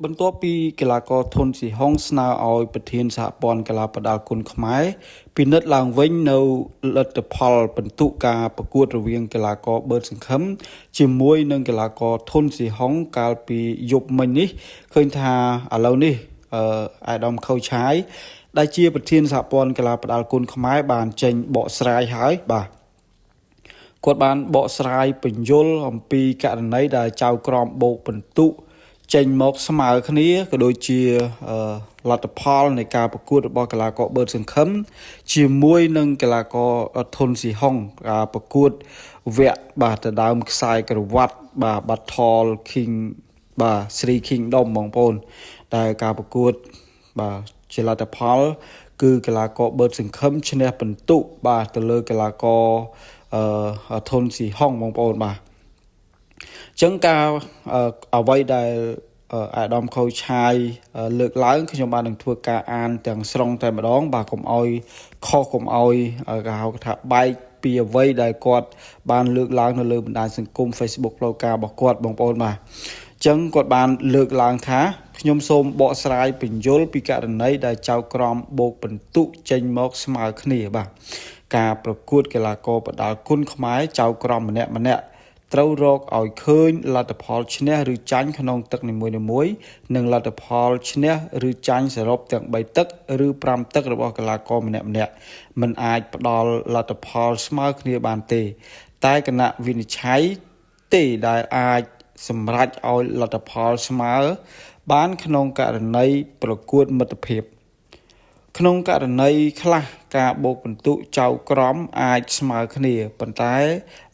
បន្ទាប់ពីកីឡាករធុនស៊ីហុងស្នើឲ្យប្រធានសហព័ន្ធកីឡាប្រដាល់គុនខ្មែរពិនិត្យឡើងវិញនៅលទ្ធផលពិន្ទុការប្រកួតរវាងកីឡាករបឺតសង្ឃឹមជាមួយនឹងកីឡាករធុនស៊ីហុងកាលពីយប់មិញនេះឃើញថាឥឡូវនេះអឺអាដាមខូឆាយដែលជាប្រធានសហព័ន្ធកីឡាប្រដាល់គុនខ្មែរបានចេញបកស្រាយហើយបាទគាត់បានបកស្រាយពន្យល់អំពីករណីដែលចៅក្រមបោកពិន្ទុចេញមកស្មើគ្នាក៏ដូចជាលទ្ធផលនៃការប្រកួតរបស់កីឡាករបឺតសង្ឃឹមជាមួយនឹងកីឡាករធុនស៊ីហុងការប្រកួតវគ្គបាទទៅដើមខ្សែក្រវ៉ាត់បាទ Battle King បាទ Three Kingdom បងប្អូនតែការប្រកួតបាទជាលទ្ធផល គឺកីឡាករបឺតសង្ឃឹមឈ្នះពិន្ទុបាទទៅលើកីឡាករអឺធុនស៊ីហុងបងប្អូនបាទចឹងការអ្វីដែលអាដាមខូឆាយលើកឡើងខ្ញុំបាននឹងធ្វើការអានទាំងស្រុងតែម្ដង បាទកុំឲ្យខុសកុំឲ្យគេហៅថាបែកពីអ្វីដែលគាត់បានលើកឡើងនៅលើបណ្ដាញសង្គម Facebook ផ្លូវការរបស់គាត់បងប្អូនបាទចឹងគាត់បានលើកឡើងថាខ្ញុំសូមបកស្រាយពន្យល់ពីករណីដែលចៅក្រមបូកពិន្ទុចេញមកស្មើគ្នាបាទការប្រកួតកីឡាករប្រដាល់គុនខ្មែរចៅក្រមម្នាក់ម្នាក់ត្រូវរកឲ្យឃើញលទ្ធផលឈ្នះឬចាញ់ក្នុងទឹកនីមួយៗនិងលទ្ធផលឈ្នះឬចាញ់សរុបទាំង3ទឹកឬ5ទឹករបស់កីឡាករម្នាក់ៗមិនអាចផ្ដល់លទ្ធផលស្មើគ្នាបានទេ តែគណៈវិនិច្ឆ័យទេដែលអាចសម្រេចឲ្យលទ្ធផលស្មើបានក្នុងករណីប្រកួតមិត្តភាពក្នុងករណីខ្លះការបូកពិន្ទុចៅក្រមអាចស្មើគ្នាប៉ុន្តែ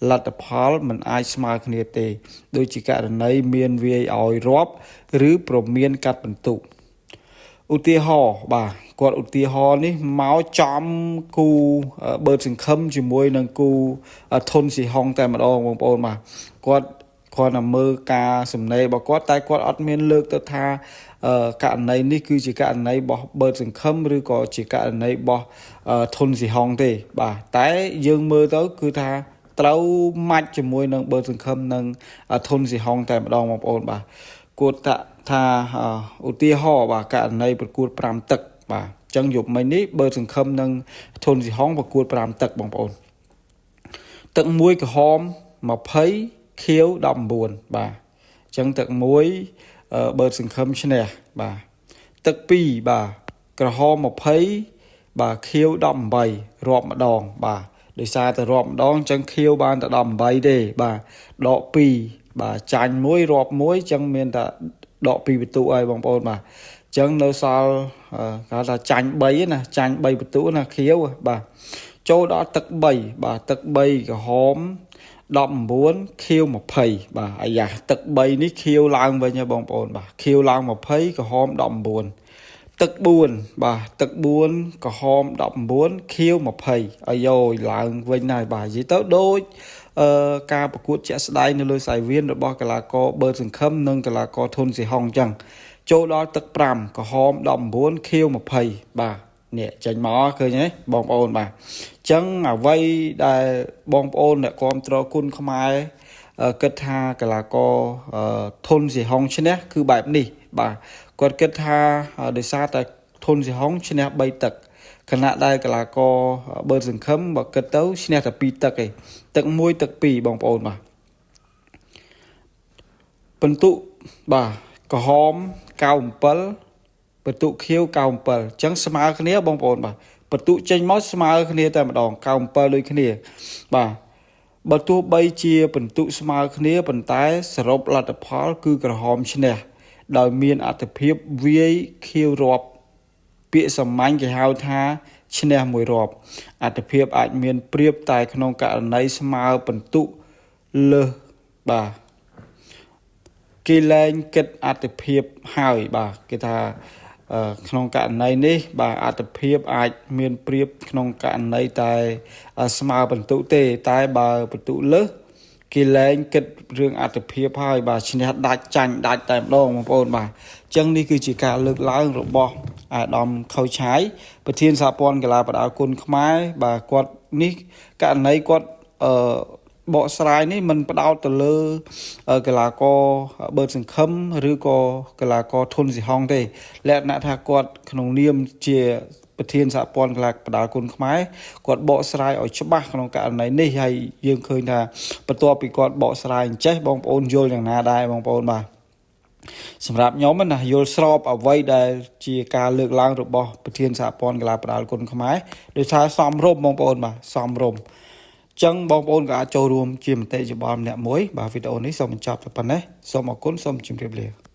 លទ្ធផលមិនអាចស្មើគ្នាទេដូចជាករណីមានវាយឲ្យរាប់ឬព្រមានកាត់ពិន្ទុឧទាហរណ៍បាទគាត់ឧទាហរណ៍នេះមកចំគូបឺតសង្ឃឹមជាមួយនឹងគូធុនស៊ីហុងតែម្ដងបងប្អូនបាទគាត់គ្រាន់តែមើលការសំណេររបស់គាត់តែគាត់អត់មានលើកទៅថាករណីនេះគឺជាករណីរបស់បឺតសង្ឃឹមឬក៏ជាករណីរបស់ធុនស៊ីហុងទេបាទតែយើងមើលទៅគឺថាត្រូវម៉ាច់ជាមួយនឹងបឺតសង្ឃឹមនិងធុនស៊ីហុងតែម្ដងបងប្អូនបាទគួរថាឧទាហរណ៍បាទករណីប្រកួត5ទឹកបាទអញ្ចឹងយប់មិញនេះបឺតសង្ឃឹមនិងធុនស៊ីហុងប្រកួត5ទឹកបងប្អូនទឹក1ក្រហម20ខៀវ19បាទអញ្ចឹងទឹក1បឺតសង្ឃឹមឈ្នះបាទទឹក2បាទក្រហម20បាទខៀវ18រាប់ម្ដងបាទដោយសារតែរាប់ម្ដងអញ្ចឹងខៀវបានតែ18ទេបាទដក2បាទចាញ់មួយរាប់មួយអញ្ចឹងមានតែដក2ពិន្ទុហើយបងប្អូនបាទអញ្ចឹងនៅសល់គេថាចាញ់3ណាចាញ់3ពិន្ទុណាខៀវបាទចូលដល់ទឹក3បាទទឹក3ក្រហម19ខៀវ20បាទអាយ៉ាទឹក3នេះខៀវឡើងវិញហើយបងប្អូនបាទខៀវឡើង20ក្រហម19ទឹក4បាទទឹក4ក្រហម19ខៀវ20អាយ៉យឡើងវិញហើយបាទនិយាយទៅដូចអឺការប្រកួតជាក់ស្ដែងនៅលើសាយវៀនរបស់កីឡាករបឺតសង្ឃឹមនិងកីឡាករធុនស៊ីហុងអញ្ចឹងចូលដល់ទឹក5ក្រហម19ខៀវ20បាទនេះចេញមកឃើញទេបងប្អូនបាទអញ្ចឹងអ្វីដែលបងប្អូនអ្នកគ្រប់គ្រងគុណខ្មែរគិតថាកីឡាករធុនស៊ីហុងឈ្នះគឺបែបនេះបាទគាត់គិតថាដោយសារតែធុនស៊ីហុងឈ្នះ3ទឹកខណៈដែលកីឡាករបឺតសង្ឃឹមបើគិតទៅឈ្នះតែ2ទឹកឯងទឹក1ទឹក2បងប្អូនបាទពិន្ទុបាទក្រហម97ពិន្ទុខៀវ97អញ្ចឹងស្មើគ្នាបងប្អូនបាទពិន្ទុចេញមកស្មើគ្នាតែម្ដង97ដូចគ្នាបាទបើទោះបីជាពិន្ទុស្មើគ្នាប៉ុន្តែសរុបលទ្ធផលគឺក្រហមឈ្នះដោយមានអត្ថភាពវាយខៀវរាប់ពាក្យសាមញ្ញគេហៅថាឈ្នះមួយរាប់អត្ថភាពអាចមានប្រៀបតែក្នុងករណីស្មើពិន្ទុលើសបាទគេលែងគិតអត្ថភាពហើយបាទគេថាក្នុងករណីនេះបាទអត្ថភាពអាចមានប្រៀបក្នុងករណីតែស្មើពិន្ទុទេតែបើពិន្ទុលើសគេលែងគិតរឿងអត្ថភាពហើយបាទឈ្នះដាច់ចាញ់ដាច់តែម្ដងបងប្អូនបាទអញ្ចឹងនេះគឺជាការលើកឡើងរបស់អាដាមខូឆាយប្រធានសហព័ន្ធកីឡាប្រដាល់គុនខ្មែរបាទគាត់នេះករណីគាត់អឺ បកស្រាយនេះមិនផ្ដោតទៅលើកីឡាករបឺតសង្ឃឹមឬក៏កីឡាករធុនស៊ីហុងទេលក្ខណៈថាគាត់ក្នុងនាមជាប្រធានសហព័ន្ធកីឡាប្រដាល់គុនខ្មែរគាត់បកស្រាយឲ្យច្បាស់ក្នុងករណីនេះហើយយើងឃើញថាបន្ទាប់ពីគាត់បកស្រាយអញ្ចេះបងប្អូនយល់យ៉ាងណាដែរបងប្អូនបាទសម្រាប់ខ្ញុំណាយល់ស្របអ្វីដែលជាការលើកឡើងរបស់ប្រធានសហព័ន្ធកីឡាប្រដាល់គុនខ្មែរដោយសារសមរម្យបងប្អូនបាទសមរម្យចឹងបងប្អូនក៏អាចចូលរួមជាមតិយោបល់ម្នាក់មួយបាទវីដេអូនេះសូមបញ្ចប់តែប៉ុណ្ណេះសូមអរគុណសូមជម្រាបលា។